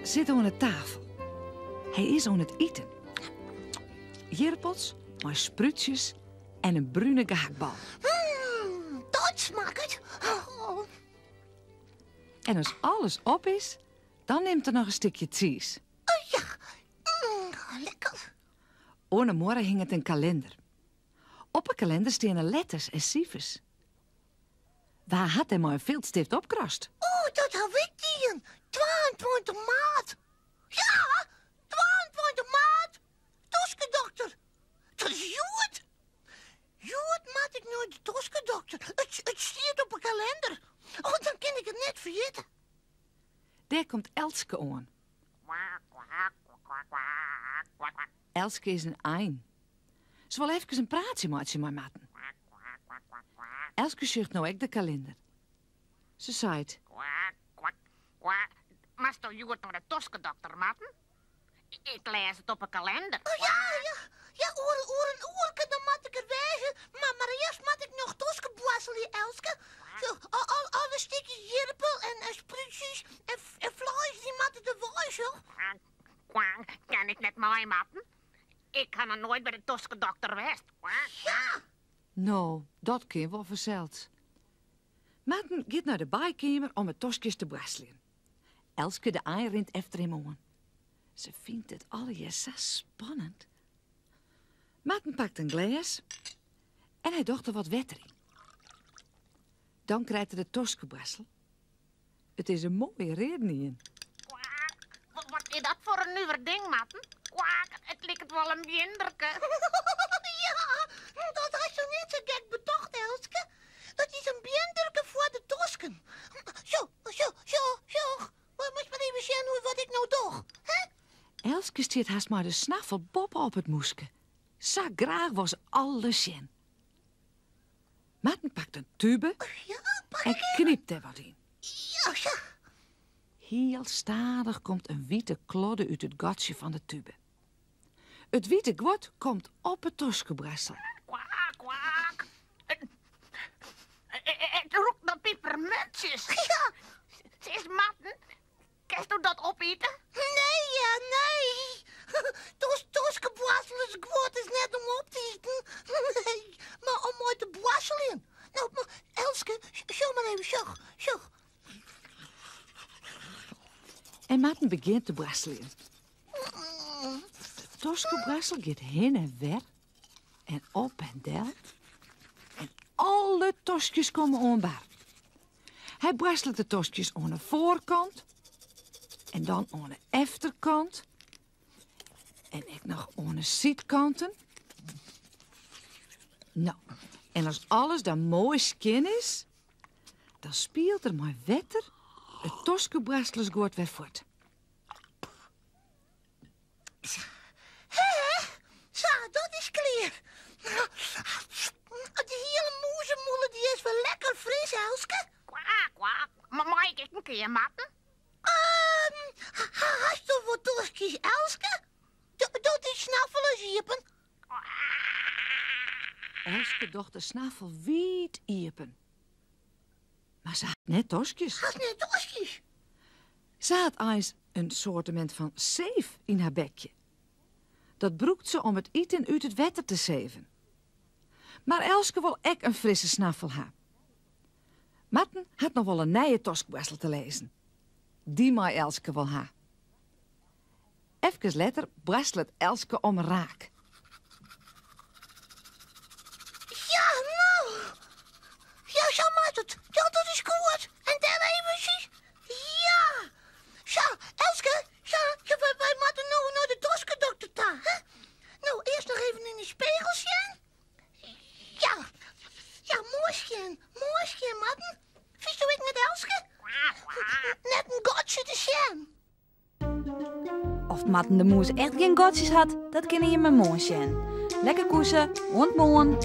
sit oan 'e tafel. Hy is oan it iten. Jirpels mei sprútsjes en in brune gehaktbal. Mm, dat smakket. Oh. En as alles op is, dan nimt er noch in stikje tsiis. Oh ja, mm, lekker. Oan 'e muorre hinget in kalinder. Op 'e kalinder steane letters en sifers. Wa hat dêr mei in filtstift opkrast? O, dat haw ik dien. 22 maart. Ja, 22 maart. Toskedokter. Dat is hjoed. Hjoed moat ik nei de toskedokter. It, it stiet op 'e kalinder. Oh, dan kin ik it net ferjitte. Dêr komt Elske oan. Elske is in ein. Se wol efkes in praatsje meitsje mei Marten. Elske sjocht no ek de kalinder. Se seit. Kwak, kwak, kwak. Moatsto hjoed nei de toskedokter, Marten? Ik lês it op 'e kalender. Oh ja, ja, ja, oer, oer in oerke dan moat ik der wêze. Mar, mar earst moat ik noch toskeboarselje, Elske. Zo, al, al, alle stikjes jirpel en, en sprútsjes en, en fleis, dy moatte der wei, zo. Kwak, kwak. Kin ik net mei, Marten? Ik ha noch noait by de toskedokter west. Ja! No, dat kin wol fansels. Marten giet nei de baaikeamer om 'e toskjes te boarsteljen. Elske de ein rint efter him oan. Se fynt it allegear sa spannend. Marten pakt in glês en hy docht der wat wetter yn. Dan krijt er de toskeboarstel. It is in moaie readenien. Kwak, wat is dat foar in nuver ding, Marten? Kwak, it liket wol in bjinderke. Ja, dat hasto net sa gek betocht, Elske. Dat is in bjinderke foar de tosken. Sjoch, sjoch, sjoch, sjoch. Moatst mar even sjen hoe wat ik no doch, hè? Elske stiet hast mei de snaffel boppe op it moeske. Sa graach wol se alles sjen. Marten pakt in tube Ja, pak en ik even. knypt dêr wat yn. Ja, sa. Hiel stadich komt in wite klodde út it gatsje fan de tube. It wite guod komt op 'e toskeboarstel. Kwak, kwak. It rûkt nei pipermuntsjes. Ja. Sis, Marten, kinsto dat opite? Nee, ja, nee. Tos, toskeboarstelersguod is net om op te iten. Nee, mar om mei te boarsteljen. No, mar Elske, sjoch mar even, sjoch, sjoch. En Marten begjint te boarsteljen. De toskeboarstel giet hin en wer en op en del. En alle toskjes komme oan bar. Hy boarstelet de toskjes oan 'e foarkant en dan oan 'e efterkant en ek noch oan 'e sydkanten. No, en as alles dan moai skjin is, dan spielt er mei wetter it toskeboarstelersguod wer fuort. Hè, sa, dat is klear. De hiele mûzemûle dy is wer lekker fris, Elske. Kwak, kwak. Mei ik ek in kear, Marten? Um, hasto wat toskjes, Elske? Doch dyn snaffel ris iepen. Elske docht de snaffel wiid iepen. Mar se hat net toskjes. Hast net toskjes? Se hat eins in soartemint fan seef yn har bekje. Dat brûkt se om it iten út it wetter te seven. Mar Elske wol ek in frisse snaffel ha. Marten hat noch wol in nije toskboarstel te lizzen. Dy mei Elske wol ha. Efkes letter boarstelet Elske om raak. Ja, no. Ja, sa moat it. Ja, dat is goed. En dêr eventsjes. Ja. Sa, Elske, sa, sa wy, wy moatte no nei de toskedokter ta, hè? No, earst noch even yn de spegel sjen. Ja, ja, moai skjin, moai skjin, Marten. Fynsto ek net, Elske? Net in gatsje te sjen. Oft Marten de Mûs echt gjin gatsjes hat, dat kinne jimme moarn sjen. Lekker koese, oant moarn!